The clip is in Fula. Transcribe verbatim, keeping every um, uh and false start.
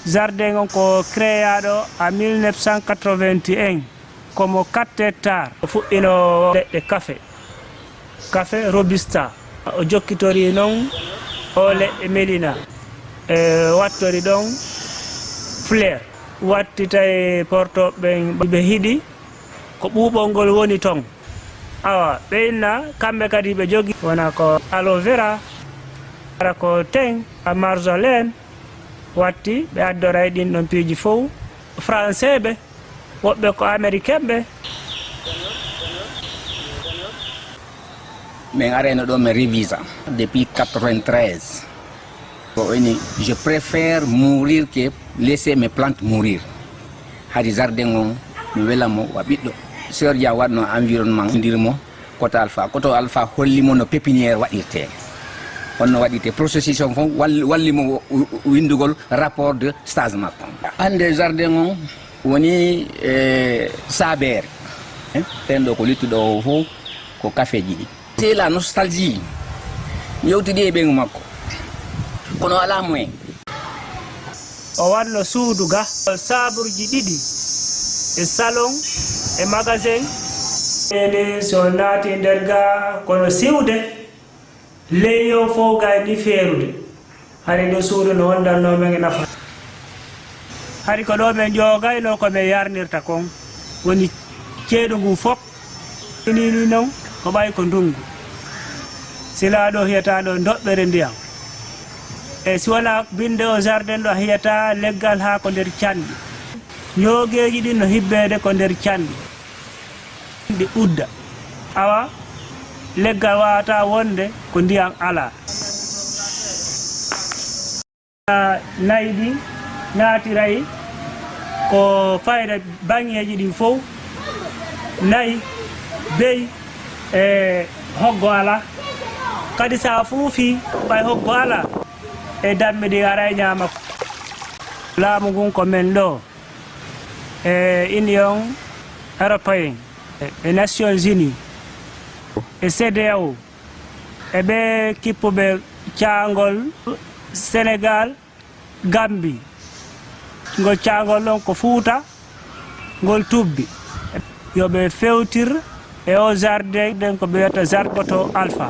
Jardin on ko créaɗo en mille neuf cent quatre-vingt-un, komo quatre hectares. O fuɗɗino leɗɗe kafe, kafe robusta. O jokkitori noon o leɗɗe melina. E wattori ɗon fleur. Watti tawi portooɓe ɓen ɓe hiɗi ko ɓuuɓol ngol woni ton. Awa, ɓe inna, kamɓe kadi ɓe jogi, wona ko aloe vera, wara ko ten, a marjolaine, watti ɓe addoray ɗin ɗon piiji fow. Français ɓe, woɓɓe ko américain ɓe. Min arayno ɗo min revisa depuis quatre-vingt-treize. Ko woni, je préfère mourir que laisser mes plantes mourir. Hari jardin on mi wela mo wa ɓiɗɗo. Sœur Dia waɗno environnement ndir mo koto Alpha. Koto Alpha holli mo no pépinière waɗirte. Honno waɗirte processus on fof wall- walli mo windugol rapport de stage makko. Hannde jardin on woni e sabeere. Ɓen ɗo ko littuɗo o fof ko kafeeji ɗi. C'est la nostalgie. Mi yewtidi e ɓeyngu makko. Kono alaa moyen. O waɗno suudu ga, saburji ɗiɗi, e salon, e magasin. Ene so naati nder ga kono siwde, ley o fof gay ni feerude. Hari ɗo suudu no wondanno men e nafa. Hari ko ɗo men ƴoogayno ko men yarnirta kon. Woni ceeɗu ngun fof. Inini non ko ɓay ko ndungu. Sila ɗo hiyata ɗo doɓɓere ndiyam. E si wona binde o jardin ɗo hiyata leggal haa ko nder canɗi. Ñoogeeji ɗin no hibbeede ko nder canɗi. Ɗi udda. Awa leggal wawata wonde ko ndiyam alaa. Nayi ɗin naatiray ko fayda baŋŋeeji ɗin fow. Nayi, beyi, e hoggo alaa. Kadi so a fuufii ɓay hoggo alaa, e dammi ɗi aray ñaama. Laamu ngun ko men ɗo e Union Européen, e Nations Unies, e CEDEAO, e ɓe kippuɓe caangol Senegal, Gambi. Ngol caangol ɗon ko Fuuta, ngol tubbi. Yo ɓe fewtir e o jardin ɗen ko ɓe wiyata jardin Koto Alpha.